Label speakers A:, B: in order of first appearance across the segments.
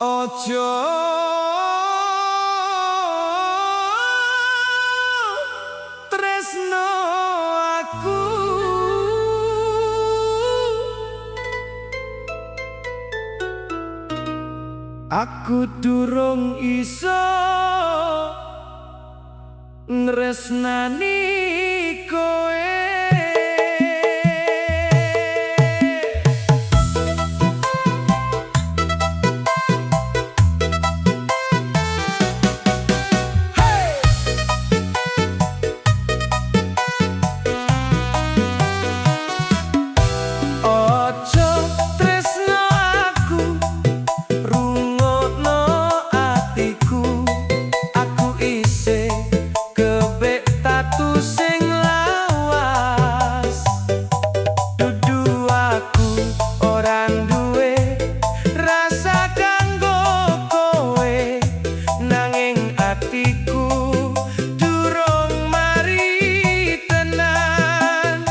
A: Ojo tresno aku, aku durung iso nresnani kowe. Ojo tresno aku, rungokno atiku. Aku isih kebek tatu sing lawas. Dudu aku ora duwe rasa kanggo kowe, nanging atiku durung mari tenan.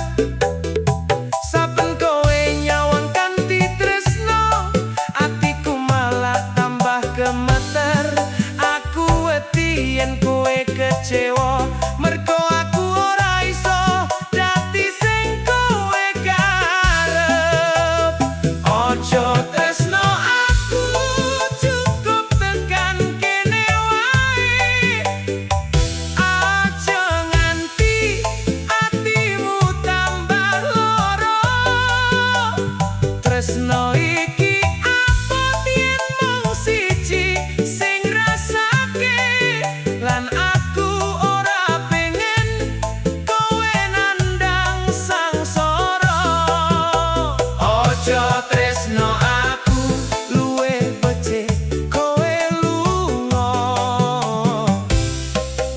A: Saben kowe nyawang kanthi tresno, atiku malah tambah gemeter. Aku wedi yen kowe kecewa, mergo aku ora iso dadi sing kowe karep. Ojo tresno aku, cukup tekan kene wae. Aja nganti atimu tambah loro. Tresno iki abot yen mung siji sing rasake, lan aku ora pengen kowe nandang sangsara. Ojo tresno aku, luwih becik kowe lunga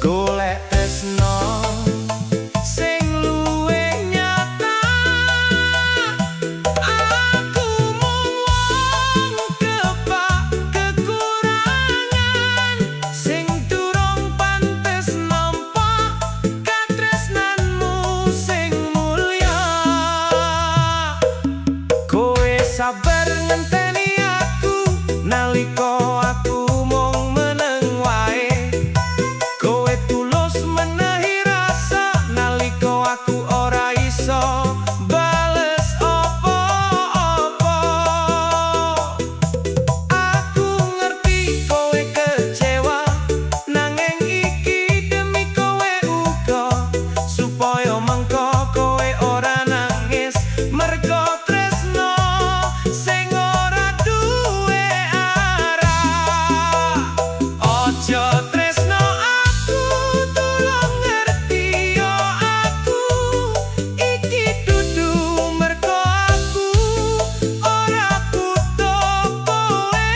A: golek tresno sing luwih nyata. Aku mung wong kebak kekurangan sing durung pantes nampa katresnanmu sing mulya. Kowe sabar ngenteni aku nalika aku mung meneng wae. Kowe tulus menehi rasa nalika aku ora iso bales apa-apa. Aku ngerti kowe kecewa, nanging iki demi kowe uga, supaya mengko kowe ora nangis mergo tresno sing ora duwe arah. Ojo tresno aku, tulung ngerti yo aku. Iki dudu mergo aku ora butuh kowe,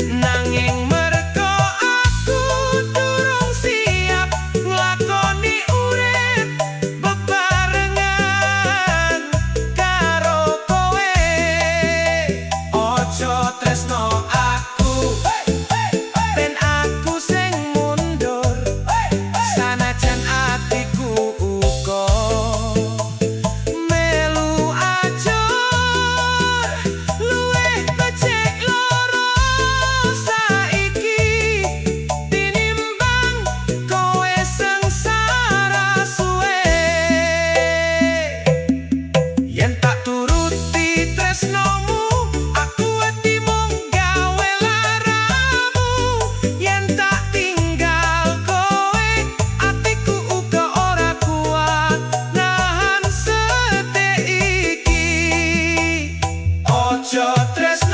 A: nanging mergo aku durung siap nglakoni urip bebarengan karo kowe. Ojo tresno aku, ben aku sing mundur, sanajan atiku uga melu ajur. Luwih becik loro saiki tinimbang kowe sengsara suwe. Yen tak turuti tresnomu, aku wedi mung gawe laramu. Yen tak tinggal kowe, atiku uga ora kuat nahan sedih iki. Ojo tresno